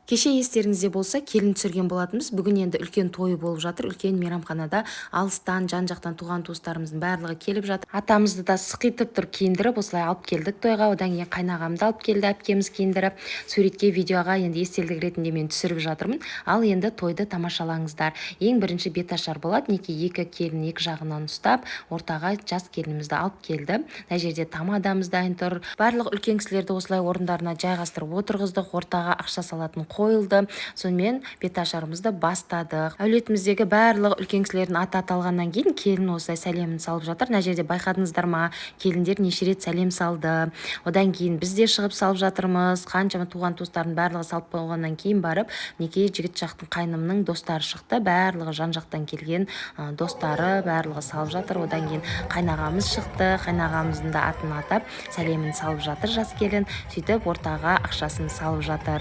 Кеше, естеріңізде болса, келін түсірген болатынбыз. Бүгін енді үлкен той болып жатыр. Үлкен мейрамханада алыстан, жан-жақтан туған-туыстарымыздың барлығы келіп жатыр. Атамызды да сықитып тұрып киіндіріп, осылай алып келдік тойға. Одан кейін қайнағамды алып келді әпкеміз киіндіріп. Суретке, видеоға енді естелік ретінде мен түсіріп жатырмын. Ал енді тойды тамашалаңыздар. Ең бірінші беташар болады. Мінекей, екі келін екі жағынан ұстап, ортаға жас келінімізді алып келді. Мына жерде тамадамыз дайын тұр. Барлық үлкен кісілерді осылай орындарына жайғастырып отырғыздық. Ортаға ақша салатын қойылды. Сонымен беташарымызды бастадық. Әулетіміздегі барлық үлкен кісілердің аты аталғаннан кейін келін осылай сәлемін салып жатыр. Мына жерде байқадыңыздар ма, келіндер неше рет сәлем салды. Одан кейін біз де шығып салып жатырмыз. Қаншама туған туыстардың барлығы салып болғаннан кейін барып, мінекей, жігіт жақтың, қайнымның достары шықты. Барлығы жан жақтан келген достары барлығы салып жатыр. Одан кейін қайнағамыз шықты. Қайнағамыздың да атын атап, сәлемін салып жатыр жас келін. Сөйтіп ортаға ақшасын салып жатыр.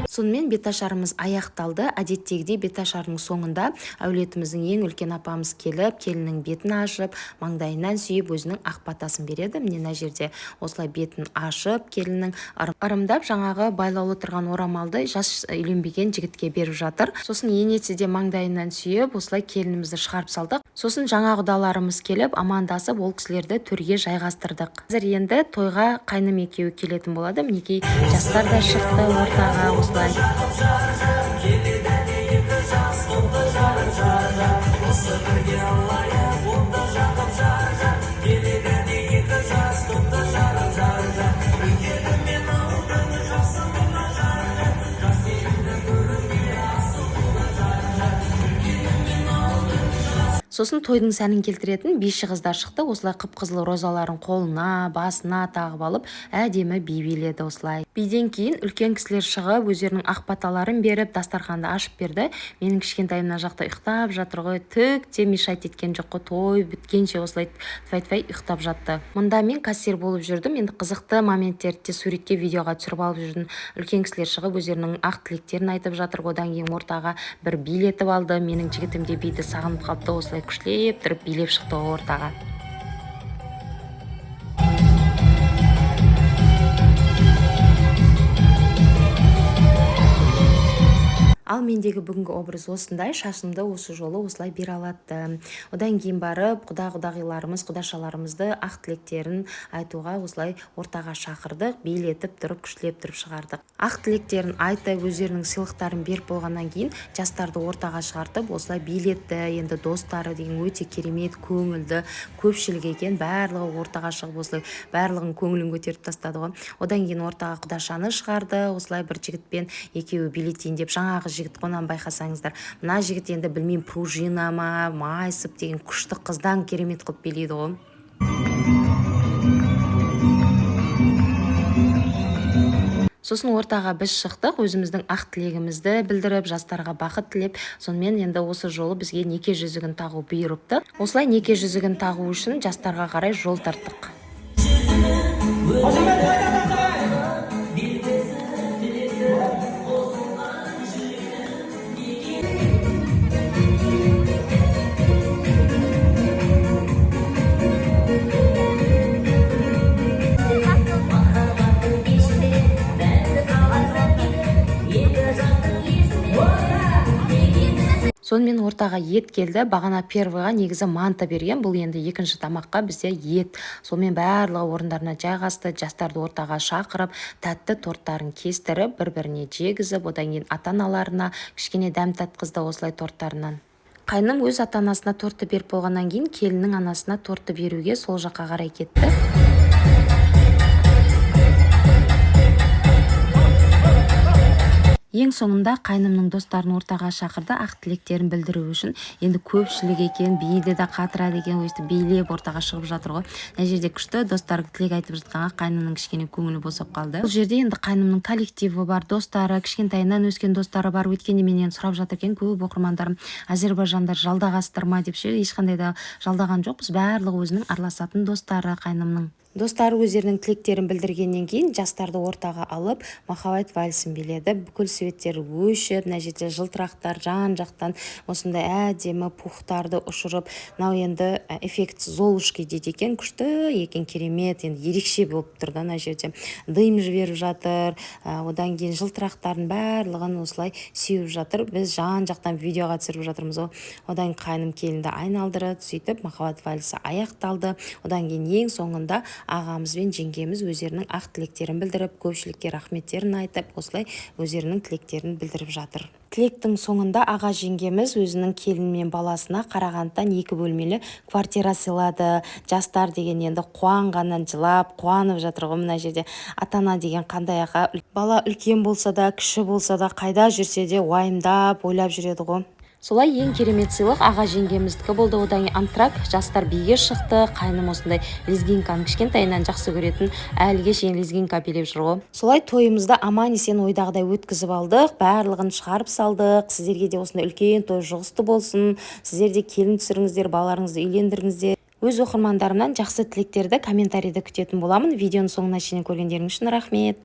Сонымен беташарымыз аяқталды. Әдеттегідей, беташардың соңында әулетіміздің ең үлкен апамыз келіп, келіннің бетін ашып, маңдайынан сүйіп, өзінің ақ батасын береді. Міне, мына жерде осылай бетін ашып, келіннің ырымдап, жаңағы байлаулы тұрған орамалды жас үйленбеген жігітке беріп жатыр. Сосын енесі де маңдайынан сүйіп, осылай келінімізді шығарып салдық. Сосын жаңа құдаларымыз келіп, амандасып, ол кісілерді төрге жайғастырдық. Қазір енді тойға қайным екеуі келетін болады. Мінекей, жастар да шықты ортаға осылай. Келеді екі жас тоқты жарып жар, осы бірге лайық отты жағып жар жар. Келеді екі жас тоқты жарып жар жар, үлкені мен ауылдың жасы мына жар жар, жас келінді көруге асығуда жар жар, үлкені мен ауылдың. Сосын тойдың сәнін келтіретін биші қыздар шықты. Осылай қып қызыл розаларын қолына, басына тағып алып, әдемі би биледі осылай. Биден кейін үлкен кісілер шығып, өздерінің ақ баталарын беріп, дастарханды ашып берді. Менің кішкентайым мына жақта ұйықтап жатыр ғой, түк те мешать еткен жоқ қой. Той біткенше осылай тфай тфай ұйықтап жатты. Мында мен кассир болып жүрдім. Енді қызықты моменттерді де суретке, видеоға түсіріп алып жүрдім. Үлкен кісілер шығып, өздерінің ақ тілектерін айтып жатыр. Одан кейін ортаға бір билетіп алды. Менің жігітім де биді сағынып қалыпты. Осылай күштеп тұрып билеп шықты ғой ортаға. Ал мендегі бүгінгі образ осындай. Шашымды осы жолы осылай бұйралаттым. Одан кейін барып құда құдағиларымыз, құдашаларымызды ақ тілектерін айтуға осылай ортаға шақырдық. Билетіп тұрып, күштілеп тұрып шығардық. Ақ тілектерін айтып, өздерінің сыйлықтарын беріп болғаннан кейін жастарды ортаға шығартып, осылай билетті. Енді достары деген өте керемет, көңілді көпшілік екен. Барлығы ортаға шығып, осылай барлығының көңілін көтеріп тастады ғой. Одан кейін ортаға құдашаны шығарды. Осылай бір жігітпен екеуі билетейін деп. Жаңағы жігіт қой, байқасаңыздар, мына жігіт енді, білмеймін, пружина ма, майысып деген күшті, қыздан керемет қылып билейді ғой. Сосын ортаға біз шықтық, өзіміздің ақ тілегімізді білдіріп, жастарға бақыт тілеп. Сонымен енді осы жолы бізге неке жүзігін тағу бұйырыпты. Осылай неке жүзігін тағу үшін жастарға қарай жол тарттық. Қошемет қайда, тақтай? Махаббаттың кешінде мәңгі қалар екі жастың есінде. Сонымен ортаға ет келді. Бағана первый ға негізі манта берген, бұл енді екінші тамаққа бізде ет. Сонымен барлығы орындарына жайғасты. Жастарды ортаға шақырып, тәтті торттарын кестіріп, бір біріне жегізіп, одан кейін ата аналарына кішкене дәм татқызды осылай торттарынан. Қайным өз ата анасына тортты беріп болғаннан кейін келіннің анасына тортты беруге сол жаққа қарай кетті. Ең соңында қайнымның достарын ортаға шақырды ақ тілектерін білдіру үшін. Енді көпшілік екен, биді де қатырады екен. Өйстіп билеп ортаға шығып жатыр ғой. Мына жерде күшті достар тілек айтып жатқанға қайнымның кішкене көңілі босап қалды. Бұл жерде енді қайнымның коллективі бар, достары, кішкентайынан өскен достары бар. Өткенде менен сұрап жатыр екен көп оқырмандарым, әзербайжандар жалдағасыздар ма деп ше. Ешқандай да жалдаған жоқпыз, барлығы өзінің араласатын достары қайнымның. Достары өздерінің тілектерін білдіргеннен кейін жастарды ортаға алып, махаббат вальсін биледі. Бүкіл светтер өшіп, мына жерде жылтырақтар жан жақтан осындай әдемі пухтарды ұшырып, мынау енді эффект Золушки дейді екен, күшті екен, керемет, енді ерекше болып тұр да. Мына жерде дым жіберіп жатыр, одан кейін жылтырақтардың барлығын осылай сеуіп жатыр. Біз жан жақтан видеоға түсіріп жатырмыз ғой. Одан қайным келінді айналдырып, сөйтіп махаббат вальсі аяқталды. Одан кейін ең соңында ағамыз бен жеңгеміз өздерінің ақ тілектерін білдіріп, көпшілікке рахметтерін айтып, осылай өздерінің тілектерін білдіріп жатыр. Тілектің соңында аға жеңгеміз өзінің келіні мен баласына Қарағандыдан екі бөлмелі квартира сыйлады. Жастар деген енді қуанғаннан жылап, қуанып жатыр ғой мына жерде. Ата ана деген қандай, аға? Бала үлкен болса да, кіші болса да, қайда жүрсе де, уайымдап, ойлап жүреді ғой. Солай ең керемет сыйлық аға жеңгеміздікі болды. Одан кейін антракт, жастар биге шықты. Қайным осындай лезгинканы кішкентайынан жақсы көретін, әліге шейін лезгинка билеп жүр ғой. Солай тойымызды аман есен ойдағыдай өткізіп алдық, барлығын шығарып салдық. Сіздерге де осындай үлкен той жұғысты болсын, сіздер де келін түсіріңіздер, балаларыңызды үйлендіріңіздер. Өз оқырмандарымнан жақсы тілектерді комментарийде күтетін боламын. Видеоның соңына шейін көргендеріңіз үшін рахмет.